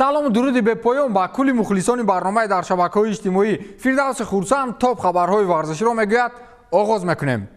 Салому дуруди бепоён ба кулли мухлисони барномаи дар шабакаҳои иҷтимоӣ. Фирдавси Хурсанд топ хабарҳои варзиширо мегӯяд. Оғоз мекунем.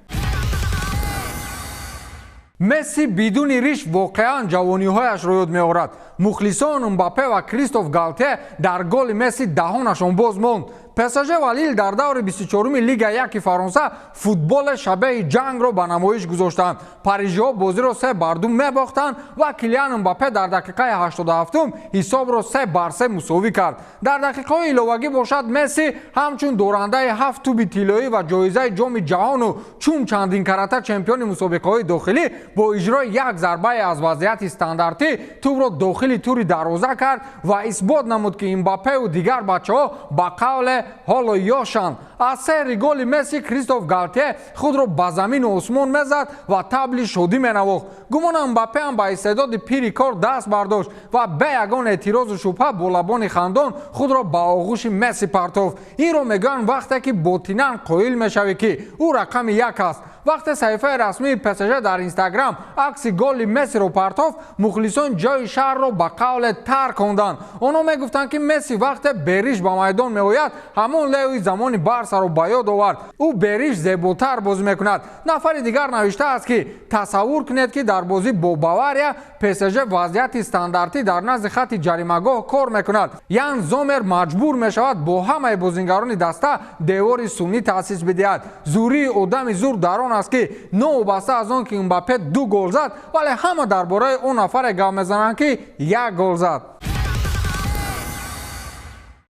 Месси бидуни риш воқеан ҷавониҳояшро ёд меорад. Мухлисон Мбаппе ва Кристоф Галте дар голи Месси даҳонашон боз монд. ПСЖ ва Лил дар даври 24-уми Лига 1 Фаронса футболи шабеҳи ҷангро ба намоиш гузоштанд. Парижиҳо бозиро 3-2 мебохтанд ва Килиан Мбаппе дар дақиқаи 87-ум ҳисобро 3-3 мусовӣ кард. Дар дақиқаҳои иловагӣ бошад, Месси ҳамчун дорандаи ҳафт туби тиллоӣ ва ҷоизаи Ҷоми ҷаҳону чун чандин карата чемпиони мусобиқаҳои дохилӣ бо иҷрои як зарбае аз вазъияти стандартӣ тубро дохили тури дарвоза кард ва исбот намуд, ки Мбаппеу дигар бачаҳо ба қавле ҳоло ёшанд. Аз сеҳри голи Месси Кристоф Галтье худро ба замину осмон мезад ва табли шодӣ менавохт. Гумонам, Мбаппе ҳам ба истеъдоди пири кор даст бардошт ва бе ягон эътирозу шубҳа бо лабони хандон худро ба оғӯши Месси партофт. Инро мегӯянд, вақте ки ботинан қоил мешавӣ, ки ӯ рақами як аст. Вақте саҳифаи расмии ПСЖ дар Инстаграм акси голи Мессиро партофт, мухлисон ҷои шаҳрро ба қавле тарк хонданд. Онҳо мегуфтанд, ки Месси вақте бериш ба майдон меояд, ҳамон Леои замони Барсаро ба ёд овард, ӯ бериш зеботар бозӣ мекунад. Нафари дигар навиштааст, ки тасаввур кунед, ки дар бозӣ бо Бавария ПСЖ вазъияти стандартӣ дар назди хатти ҷаримагоҳ кор мекунад. Ян Зомер маҷбур мешавад бо ҳамаи бозингарони даста девори суннӣ таъсис бидиҳад. Зурии одами зур дар он аст, ки новобаста аз он ки Мбаппе ду гол зад, вале ҳама дар бораи он нафаре гап мезананд, ки як гол зад.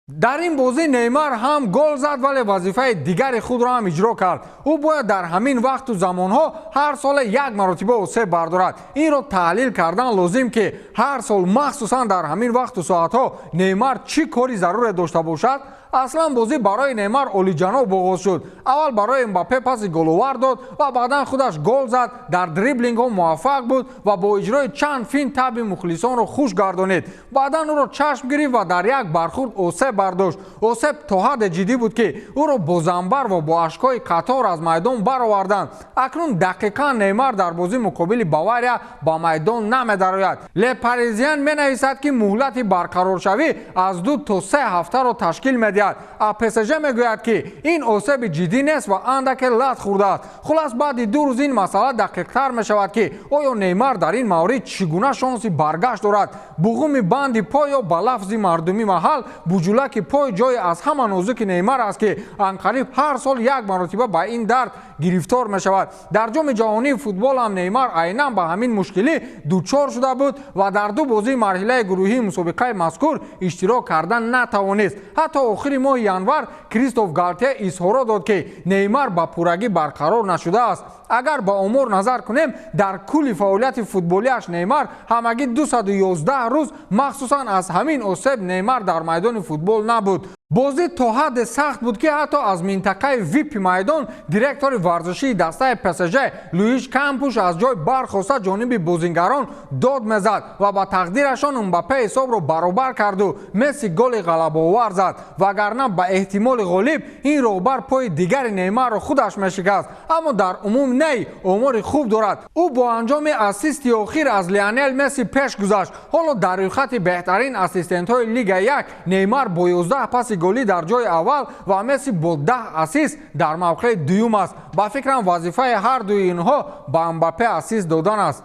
Дар ин бозӣ Неймар ҳам гол зад, вале вазифаи дигари худро ҳам иҷро кард. Ӯ бояд дар ҳамин вақту замонҳо ҳар соле як маротиба осеб бардорад. Инро таҳлил кардан лозим, ки ҳар сол, махсусан дар ҳамин вақту соатҳо, Неймар чӣ кори заруре дошта бошад. Аслан бозӣ барои Неймар олиҷаноб оғоз шуд. Аввал барои Мбаппе паси головар дод ва баъдан худаш гол зад. Дар дриблингҳо муваффақ буд ва бо иҷрои чанд финт таби мухлисонро хуш гардонид. Баъдан ӯро чашм гирифт ва дар як бархурд осеб бардошт. Осеб то ҳадде ҷиддӣ буд, ки ӯро бо занбар ва бо ашкҳои қатор аз майдон бароварданд. Акнун дақиқан Неймар дар бозӣ муқобили Бавария ба майдон намедарояд. Ле Паризиан менависад, ки муҳлати барқароршавӣ аз 2 то 3 ҳафтаро ташкил медиҳад. А ПСЖ мегӯяд, ки ин осеби ҷиддӣ нест ва андаке лат хӯрдааст. Хулас, баъди 2 рӯз ин масъала дақиқтар мешавад, ки оё Неймар дар ин маврид чӣ гуна шонси баргашт дорад. Буғуми банди пой ё ба лафзи мардумӣ маҳал буҷулаки пой ҷое аз ҳама нозуки Неймар аст, ки анқариб ҳар сол як маротиба ба ин дард гирифтор мешавад. Дар Ҷоми ҷаҳонии футбол ҳам Неймар айнан ба ҳамин мушкилӣ дучор шуда буд ва дар ду бозии марҳилаи гурӯҳии мусобиқаи мазкур иштирок кардан натавонист. Ҳатто охири моҳи январ Кристоф Галтье изҳорот дод, ки Неймар ба пуррагӣ барқарор нашудааст. Агар ба омор назар кунем, дар кулли фаъолияти футболиаш Неймар ҳамагӣ 211 рӯз махсусан аз ҳамин осеб Неймар дар майдони футбол набуд. Бозӣ то ҳадде сахт буд, ки ҳатто аз минтақаи випи майдон директори варзишии дастаи ПСЖ Луиш Кампуш аз ҷой бархоста ҷониби бозингарон дод мезад ва ба тақдирашон Мбаппе ҳисобро баробар карду Месси голи ғалабаовар зад, вагарна ба эҳтимоли ғолиб ин роҳбар пои дигари Неймарро худаш мешикаст. Аммо дар умум Ней омори хуб дорад. Ӯ бо анҷоми ассисти охир аз Лионел Месси пеш гузашт. Ҳоло дар рӯйхати беҳтарин ассистентҳои Лига 1 Неймар бо 11 паси голӣ дар ҷои аввал ва Месси бо 10 ассист дар мавқеи дуюм аст. Ба фикрам, вазифаи ҳар дуи инҳо ба Мбаппе ассист додан аст.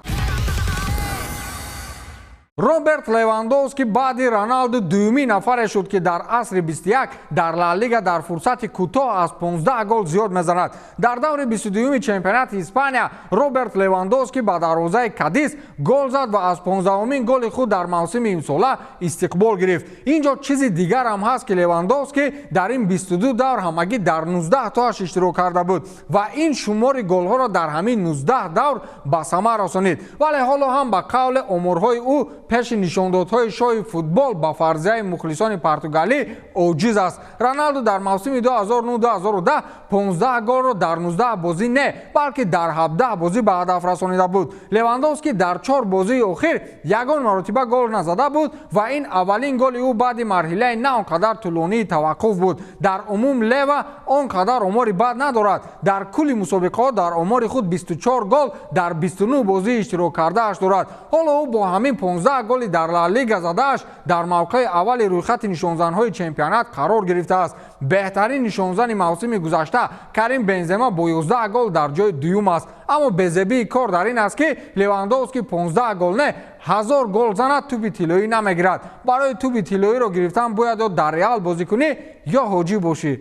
Роберт Левандовски баъди Роналду дуюмин нафаре шуд, ки дар асри 21 дар Ла Лига дар фурсати кӯтоҳ аз 15 гол зиёд мезанад. Дар даври 22-юми чемпионати Испания Роберт Левандовски ба дарвозаи Кадис гол зад ва аз 15-умин голи худ дар мавсими имсола истиқбол гирифт. Ин ҷо чизи дигар ҳам ҳаст, ки Левандовски дар ин 22 давр ҳамагӣ дар 19 тоаш иштирок карда буд ва ин шумори голҳоро дар ҳамин 19 давр ба самар расонид. Вале ҳоло ҳам ба қавли оморҳои ӯ пеши нишондодҳои шоҳи футбол ба фарзияи мухлисони португалӣ оҷиз аст. Роналду дар мавсими 2009-2010 15 голро дар 19 бозӣ не, балки дар 17 бозӣ ба ҳадаф расонида буд. Левандовски дар чор бозии охир ягон маротиба гол назада буд ва ин аввалин голи ӯ баъди марҳилаи на он қадар тӯлонии таваққуф буд. Дар умум Лева он қадар омори бад надорад. Дар кулли мусобиқаҳо дар омори худ 24 гол дар 29 бозии иштирок кардааш дорад. Ҳоло ӯ бо ҳамин 15 17 голи дар Ла Лига задааш дар мавқеи аввали рӯйхати нишонзанҳои чемпионат қарор гирифтааст. Беҳтарин нишонзани мавсими гузашта Карим Бензема бо 11 гол дар ҷои дуюм аст. Аммо безебии кор дар ин аст, ки Левандовски 15 гол не, 1000 гол занад, тӯби тиллоӣ намегирад. Барои тӯби тиллоиро гирифтан бояд ё дар Реал бозӣ кунӣ, ё ҳоҷӣ бошӣ.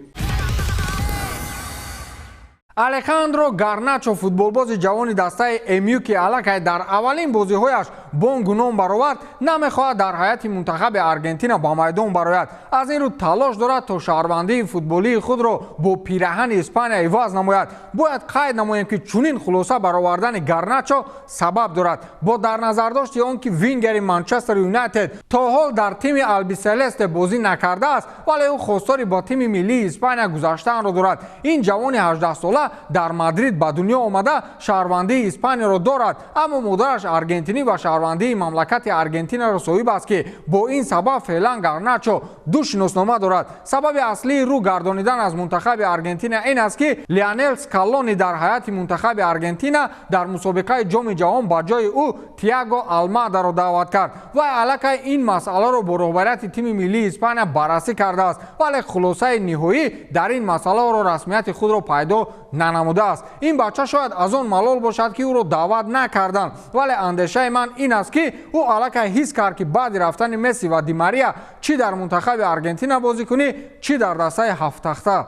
Алехандро Гарначо, футболбози ҷавони дастаи МЮ, ки аллакай дар аввалин бозиҳояш бонгу ном баровард, намехоҳад дар ҳайати мунтахаби Аргентина ба майдон барояд. Аз ин рӯ талош дорад, то шаҳрвандии футболии худро бо пираҳани Испания иваз намояд. Бояд қайд намоем, ки чунин хулоса баровардани Гарначо сабаб дорад. Бо дар назардошти он ки вингери Манчестер Юнайтед то ҳол дар тими Албиселесте бозӣ накардааст, вале ӯ хостори ба тими миллии Испания гузаштанро дорад. Ин ҷавони 18сола дар Мадрид ба дунё омада, шаҳрвандии Испанияро дорад, аммо модараш аргентинӣ ва шаҳрвандии мамлакати Аргентинаро соҳиб аст, ки бо ин сабаб феълан Гарначо ду шиноснома дорад. Сабаби аслии рӯ гардонидан аз мунтахаби Аргентина ин аст, ки Лионел Скалони дар ҳайати мунтахаби Аргентина дар мусобиқаи Ҷоми ҷаҳон ба ҷои ӯ Тиаго Алмадаро даъват кард. Вай аллакай ин масъаларо бо роҳбарияти тими миллии Испания баррасӣ кардааст, вале хулосаи ниҳоӣ дар ин масъаларо расмияти худро пайдо нанамудааст. Ин бача шояд аз он малол бошад, ки ӯро даъват накарданд, вале андешаи ман ин аст, ки ӯ аллакай ҳис кард, ки баъди рафтани Месси ва Ди Мария чӣ дар мунтахаби Аргентина бозӣ кунӣ, чӣ дар дастаи ҳафттахта.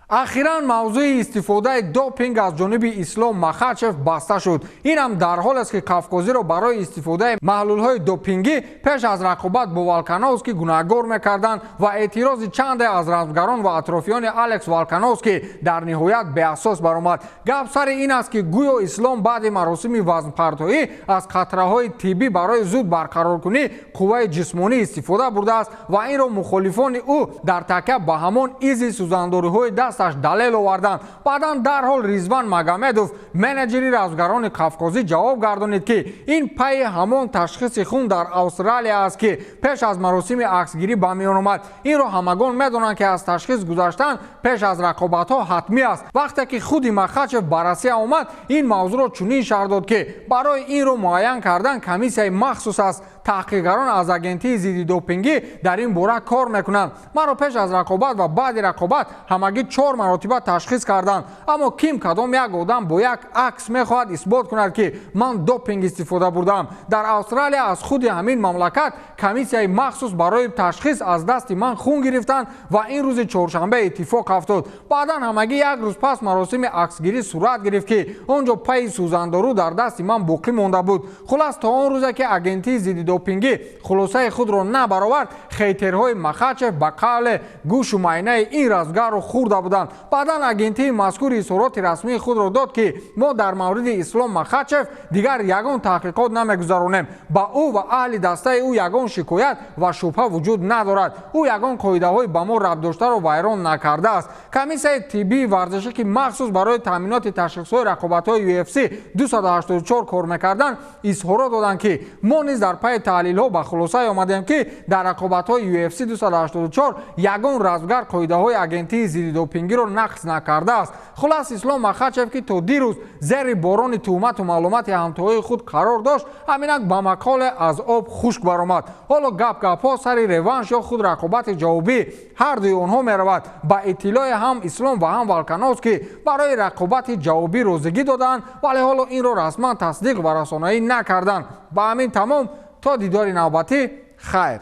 Ахиран мавзӯи истифодаи допинг аз ҷониби Ислом Махачев баста шуд. Инам дар ҳолест, ки қафқозиро барои истифодаи маҳлулҳои допингӣ пеш аз рақобат бо Волкановски гунаҳгор мекарданд ва эътирози чанде аз размгарон ва атрофиёни Алекс Волкановски дар ниҳоят беасос баромад. Гап сари ин аст, ки гӯё Ислом баъди маросими вазнпартоӣ аз қатраҳои тиббӣ барои зуд барқароркунӣ қувваи ҷисмонӣ истифода бурдааст ва инро мухолифони ӯ дар такя ба ҳамон изи сӯзандориҳои дасташ далел оварданд. Баъдан дарҳол Ризван Магомедов, менеҷери размгарони қафқозӣ, ҷавоб гардонид, ки ин пайи ҳамон ташхиси хун дар Австралия аст, ки пеш аз маросими аксгирӣ ба миён омад. Инро ҳамагон медонанд, ки аз ташхис гузаштан пеш аз рақобатҳо ҳатмӣ аст. Вақте ки худи Махачев ба Россия омад, ин мавзӯъро чунин шарҳ дод, ки барои инро муайян кардан комиссияи махсус аст, таҳқиқгарон аз агентии зидди допингӣ дар ин бора кор мекунанд. Маро пеш аз рақобат ва баъди рақобат ҳамагӣ чор маротиба ташхис карданд. Аммо ким, кадом як одам бо як акс мехоҳад исбот кунад, ки ман допинг истифода бурдаам? Дар Австралия аз худи ҳамин мамлакат комиссияи махсус барои ташхис аз дасти ман хун гирифтанд ва ин рӯзи чоршанбе иттифоқ афтод. Баъдан ҳамагӣ як рӯз пас маросими аксгирӣ сурат гирифт, ки он ҷо пайи сӯзандору дар дасти ман боқӣ монда буд. Хулас, то он рӯзе ки агентии зидди допингӣ хулосаи худро набаровард, хейтерҳои Махачев ба қавле гӯшу майнаи ин размгарро хӯрда буданд. Баъдан агентии мазкур изҳороти расмии худро дод, ки мо дар мавриди Ислом Махачев дигар ягон таҳқиқот намегузаронем, ба ӯ ва аҳли дастаи ӯ ягон шикоят ва шубҳа вуҷуд надорад, ӯ ягон қоидаҳои ба мо рабтдоштаро вайрон накардааст. Комиссияи тиббии варзишӣ, ки махсус барои таъминоти ташхисҳои рақобатҳои UFC 284 кор мекарданд, изҳорот доданд, ки мо низ дар пайи таҳлилҳо ба хулосае омадем, ки дар рақобатҳои UFC 284 ягон размгар қоидаҳои агентии зидди допингиро нақз накардааст. Хулас, Ислом Махачев, ки то дирӯз зери борони туҳмату маълумоти ҳамтоҳои худ қарор дошт, ҳаминак ба мақоле аз об хушк баромад. Ҳоло гап гапҳо сари реванш ё худ рақобати ҷавобӣ ҳардуи онҳо меравад. Ба иттилои ҳам Ислом ва ҳам Волкановский барои рақобати ҷавобӣ розигӣ доданд, вале ҳоло инро расман тасдиқ ва расонаӣ накарданд. Ба ҳамин тамом, то дидори навбатӣ, хайр.